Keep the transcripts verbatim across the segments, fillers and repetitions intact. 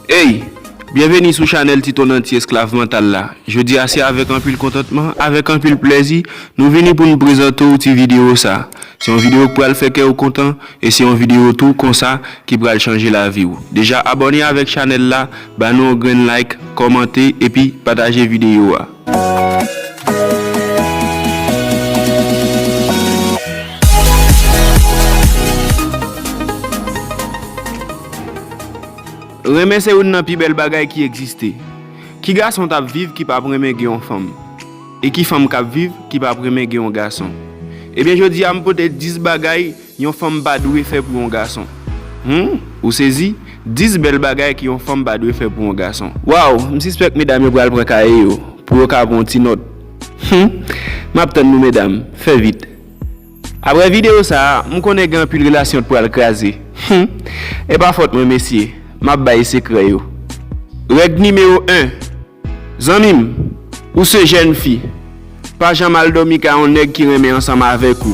Hey! Byenveni sou chanèl Tito Nanti Esklav Mantal la. Jodi a se avèk anpil kontantman, avèk anpil plèzi, nou vini pou n prezante w ti videyo sa. Se yon videyo k pral fè kè w kontan, e se yon videyo tou konsa ki pral chanje lavi w. Deja abòne avèk chanèl la, ba nou yon grenn like, kòmante, epi pataje videyo a. Renmen se youn nan pi bèl bagay ki egziste. Ki gason t ap viv ki p ap renmen gen yon fanm? E ki fanm k ap viv ki p ap renmen gen yon gason? Ebyen, jodi a, m pote dis bagay yon fanm pa dwe fè pou yon gason. Hum, ou sezi? Dis bèl bagay ke yon fanm pa dwe fè pou yon gason. Waw, m sispèk medam yo pral pran kaye yo, pou yo ka pran yon ti nòt. Hum, m ap tann nou, medam. Fè vit. Apre videyo sa a, m konnen gen anpil relasyon t pral kraze. Hum, e pa fòt mwen, mesye. M ap bay sekrè yo. Règ nimewo en. Zanmi m, ou se jèn fi. Pa janm al dòmi kay yon nèg ki renmen ansanm avèk ou.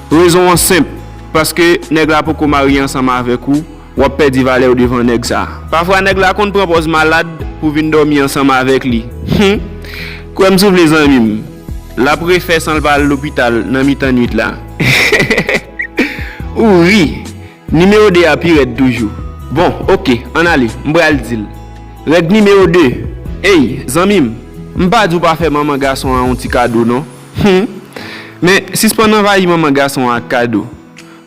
Rezon an senp, paske nèg la poko marye ansanm avèk ou, w ap pèdi valè w devan nèg sa. Pafwa nèg la konn pran pòz malad pou vin dòmi ansanm avèk li. Hum, kwè m si w vle, zanmi m, l ap refè san l pa al lopital nan mitan nuit la. Ou ri. Nimewo de a pi rèd toujou. Bon, oke, ann ale, m pral di l. Règ nimewo de. Ey, zanmi m, m pa di w pa fè manman gason an yon ti kado non. Hum. Men, sispann anvayi manman gason an ak kado.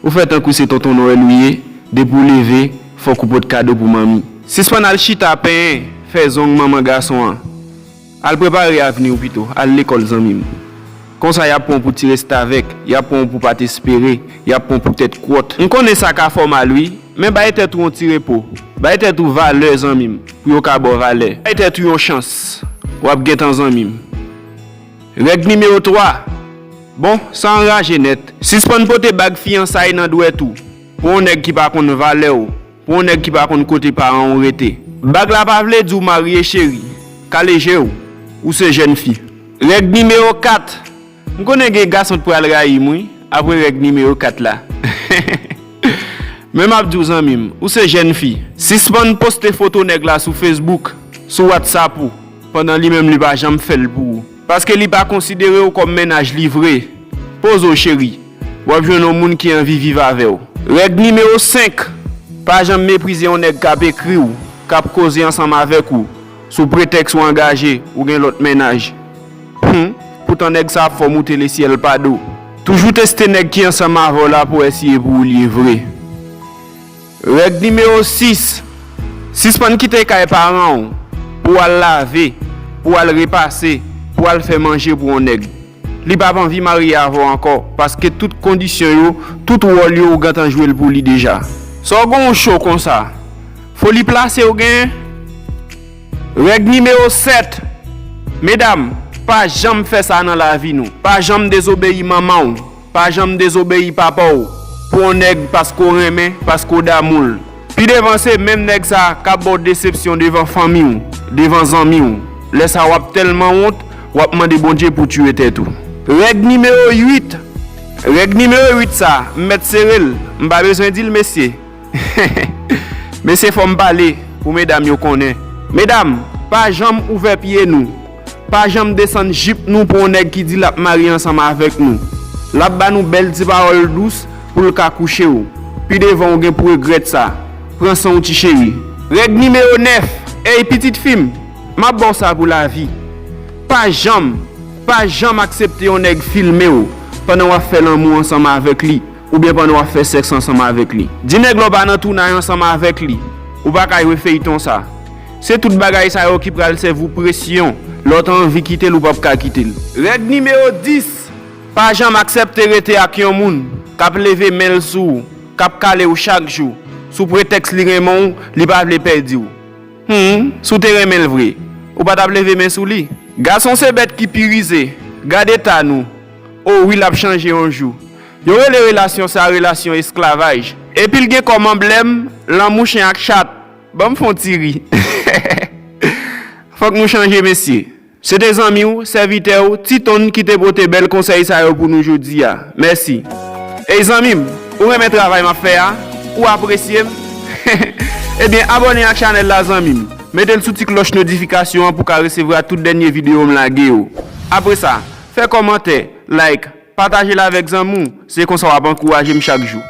Ou fè tankou se tonton Nwèl ou ye, depi w leve, fòk ou pot kado pou manmi. Sispann al chita penyen, fè zong manman gason an. Al prepare avni w pito, al lekòl, zanmi m. Konsa, y ap pran w pou ti restavèk, y ap pran w pou pa t espere, y ap pran w pou tèt kwòt. M konnen sa ka fè w mal, wi, men bay tèt ou yon ti repo. Bay tèt ou valè, zanmi m, pou yo ka ba w valè. Bay tèt ou yon chans. W ap gentan, zanmi m. Règ nimewo twa. Bon, sa anraje nèt. Sispann pote bag fiyansay nan dwèt ou pou yon nèg ki pa konn valè w. Pou yon nèg ki pa konn kote paran w rete. Bag la pa vle di w marye, cheri. Kale je w. Ou se jèn fi. Règ nimewo kat. M konnen gen gason t pral rayi m, wi, apre règ nimewo kat la. Men m ap di w, zanmi m, ou se jèn fi. Sispann poste foto nèg la sou Facebook, sou WhatsApp ou, pandan li menm li pa janm fè l pou ou. Paske li pa konsidere w kòm mennaj li vre. Poze w, cheri. W ap jwenn yon moun ki anvi viv avè w. Règ nimewo senk. Pa janm meprize yon nèg k ap ekri w, k ap koze ansanm avèk ou, sou pretèks ou angaje, ou gen lòt mennaj. Hum, poutan nèg sa ap fè w moute lesyèl pa do. Toujou teste nèg ki ansanm avè w la pou w wè si e pou ou li ye vre. Règ nimewo sis. Sispann kite kay paran w pou w al lave, pou w al repase, pou w al fè manje pou yon nèg. Li p ap anvi marye avè w ankò, paske tout kondisyon yo, tout wòl yo, ou gentan jwe l pou li deja. Sa w gen w cho konsa? Foli plase w genyen? Règ nimewo sèt. Medam, pa janm fè sa nan lavi nou. Pa janm dezobeyi manman w. Pa janm dezobeyi papa w pou yon nèg paske w renmen, paske w damou l. Pi devan se menm nèg sa k ap ba w desepsyon devan fanmi w, devan zanmi w. Lè sa w ap tèlman wont, w ap mande Bondye pou tiye tèt ou. Règ nimewo uit. Règ nimewo uit sa, m mèt sere l, m pa bezwen di l mesye. Mesye, fò m pale pou medam yo konnen. Medam, pa janm ouvè pye nou. Pa janm desann jip nou pou yon nèg ki di l ap marye ansanm avèk nou. L ap ba nou bèl ti pawòl dous pou l ka kouche w. Pi devan ou gen pou regrèt sa. Pran san w ti cheri. Règ nimewo nèf. Ey, pitit fi m, m ap ba w sa pou lavi. Pa janm, pa janm aksepte yon nèg filme w pandan w ap fè lanmou ansanm avèk li. Oubyen pandan w ap fè sèks ansanm avèk li. Di nèg la w pa nan tounay ansanm avèk li. Ou pa ka jwe feyton sa. Se tout bagay sa yo ki pral sèvi w presyon. Lè w ta anvi kite l, ou p ap ka kite l. Règ nimewo dis. Pa janm aksepte rete ak yon moun k ap leve men l sou ou, k ap kale w chak jou, sou pretèks li renmen w, li pa vle pèdi w. Hum, si w te renmen l vre, ou pa t ap leve men sou li. Gason se bèt ki pi rize. Gad eta nou. O wi, l ap chanje yon jou. Yo rele relasyon sa relasyon esklavaj. Epi l gen kòm anblèm lanmou chen ak chat. Ban m fè yon ti ri. Fòk nou chanje, mesye. Se te zanmi w, sèvitè w, Ti Tonn ki te pote bèl konsèy sa yo pou nou jodi a. Mèsi. Ey zanmi m, ou renmen travay m ap fè a? Ou apresye m? Ebyen, abòne ak chanèl la zanmi m. Mete l sou ti klòch notifikasyon an pou w ka resevwa tout dènye videyo m lage yo. Apre sa, fè kòmantè, like, pataje l avèk zanmi w. Se konsa w ap ankouraje m chak jou.